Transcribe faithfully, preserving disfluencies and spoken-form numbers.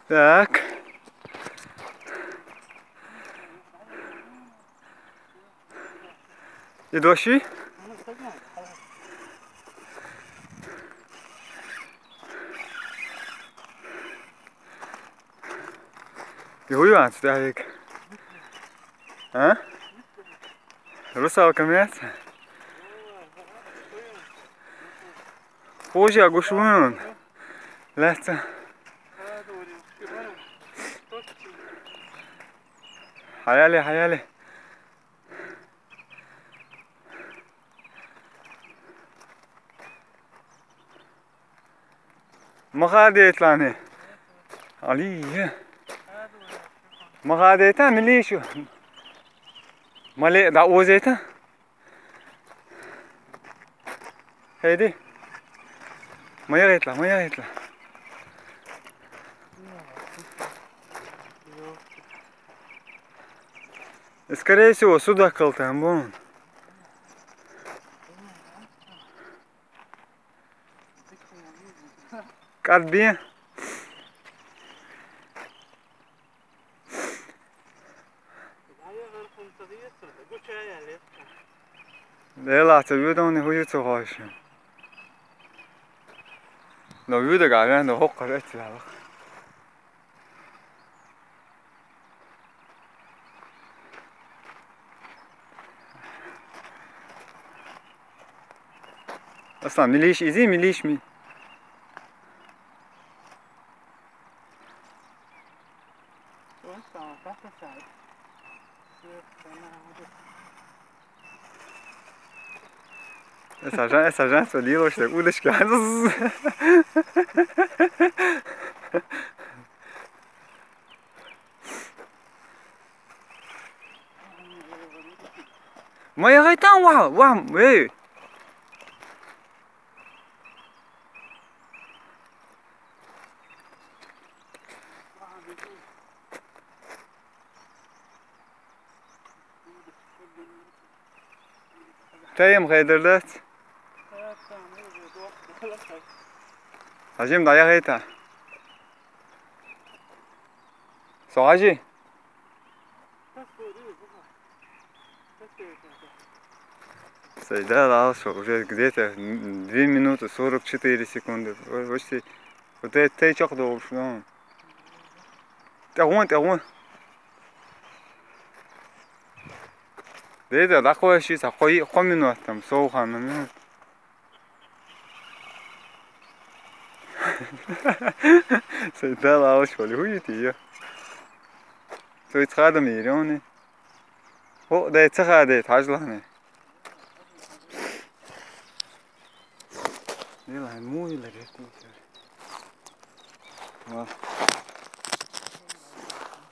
Так. И дошли? И хуй вам, старик. А? Русалка мясо? Хуже, а гушвун. Лаца. Хаяли, хаяли. Махадетлани. Али. Махадета милишу. Мале да озета. Хеди. Моя ветла, моя ветла. Скорее всего, сюда калтан бон. Кадби. Дела, це видони хуюцу гойши. Но вида гавен, но хокка рецлава. Аслан, милиш изи, милиш ми. Эса жан, эса жан, что лило, что удочка. Моя гайтан ва, ва, эй. Тайм гайдырдат. Ажим дая гайта. Согажи. Сайда дал, что уже где-то две минуты сорок четыре секунды. Почти. Вот это ты чё долго, ну. Тягун, тягун. Деда, да кое щи, а кое, кое минут там, соухан минут. Сайда лаваш боли, хуй ти я. Сой цхада миллионы. О, да, цхада, тажланы. Не ла, муй ла, ретин. Ва.